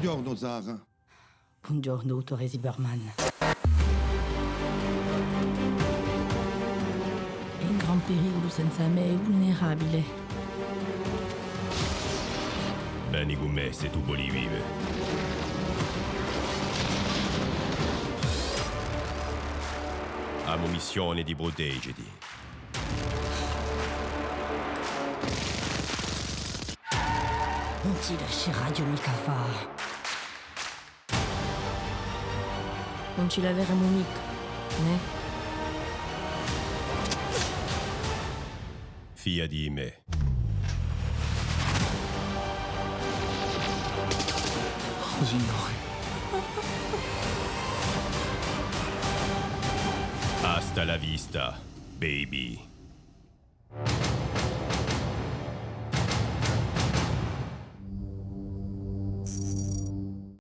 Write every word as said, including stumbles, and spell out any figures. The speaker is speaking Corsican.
Bonghjornu, Zara. Bonghjornu, duttore Silberman. Hè in gran periculu senza mè, hè vulnerabile. Veni cù mè s'è tù voli vive. Avemu missione di prutege ti. Ùn ti lasceraghju micca fà. Ùn ci laveremu micca, nè? Fidati di mè. Oh, Signore. Hasta la vista, baby.